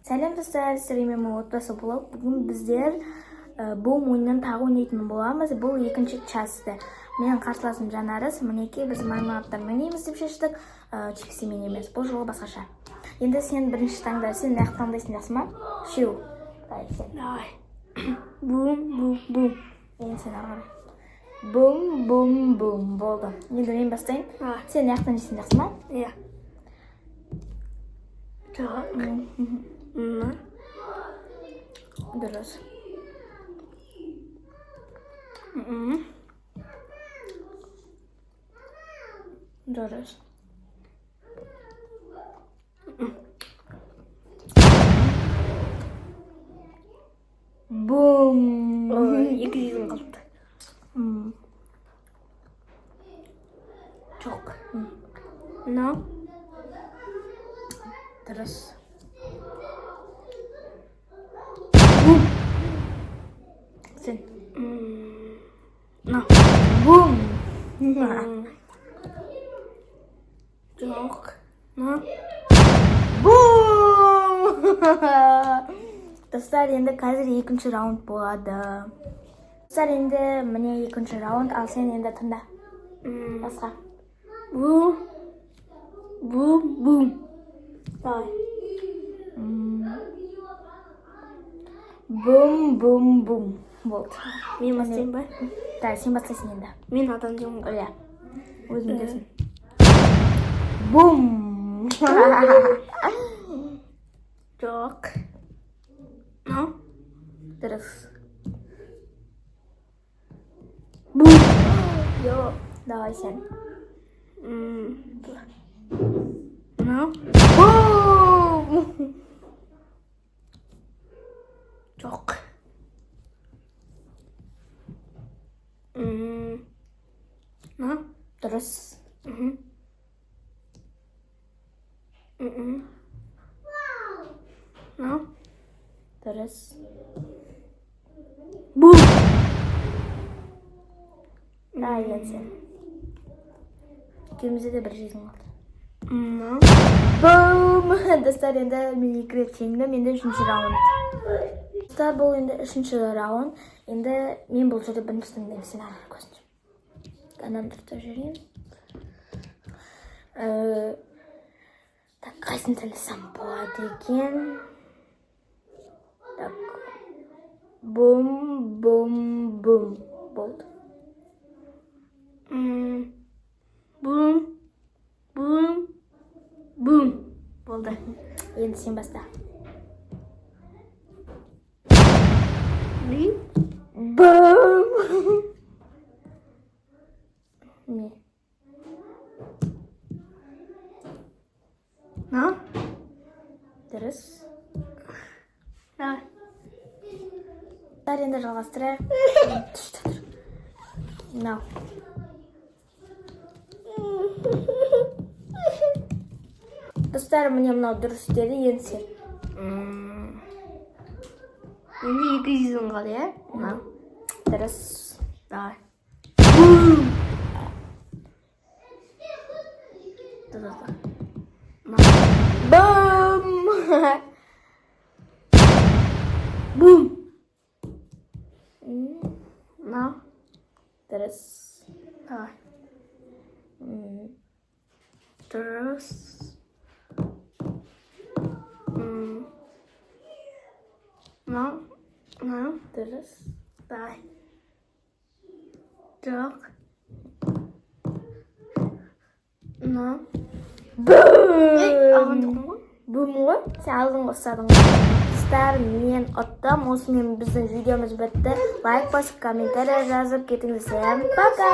Сәлем, достар! Сіздермен мен, Отбасы блог. Бүгін біздер бум ойынын тағы ойнайтын боламыз. Бұл екінші часть. Менің қарсыласым Жанарыс. Мінекей, біз мармеладтармен ойнаймыз деп шештік, чипсимен емес. Бұл жолы басқаша. Енді сен бірінші таңда, сен мына таңдайсың, жақсы ма? Үшеу. Давай, сен. Давай. Бум, бум, бум. Енді сен ары қарай. Бум, бум, бум. Болды. Енді мен бастайын. Давай. Сен мына жақтан жейсің, жақсы ма? Иә. Так. Мына. Дұрыс. Дұрыс. Бум. Ой, екі жүзім қалыпты. Жоқ. Мынау. Дұрыс. Бум. Сен. Мынау. Бум. Жоқ. Мынау. Бум. Достар, енді қазір екінші раунд болады. Достар, енді міне, екінші раунд. Ал сен енді тыңда. Басқа. Бум. Бум, бум. Давай. Бум, бум, бум. Болды. Мен бастайын ба? Да, сен бастайсың енді. Мен адам деймін ғой. Иә. Өзің білесің. Бум. Жоқ. Мынау. Дұрыс. Бум. Йо, давай сен. Мынау. Бум. Жоқ. Мынау. Дұрыс. Мгм. Мгм. Мынау. Дұрыс. Бум. Давай енді сен. Екеумізде де бір жизнь қалды. Мынау. Бум! Достар, енді мен екі рет жеңдім. Енді үшінші раунд. Достар, бұл енді үшінші раунд. Енді мен бұл жерде бірінші таңдаймын. Сен ары қарай көзін жұм. Ананы дұрыстап жіберейін. Так, қайсысын таңдасам болады екен? Так. Бум, бум, бум. Болды. Бум. Бум. Бум. Болды. Енді сен баста. Би. Бум! Не? Мынау. Дұрыс. Давай. Достар, енді жалғастырайық. Түсті тұр. Мынау. Достар, міне, мынау дұрыс деді, енді сен. Менде екі жүзім қалды, иә? Мынау. Дұрыс. Давай. Бум. Да, да, да. Бум! Бум. Мынау. Дұрыс. Давай. Дұрыс. Мынау. Мынау. Дұрыс. Давай. Жоқ. Мынау. Бум! Ей, алған жоқпын ғой. Бум ғой. Сен алдың ғой, ұстадың ғой. Достар, мен ұттым. Осымен біздің видеомыз бітті. Лайк басып, комментарий жазып кетіңіздер. Пока!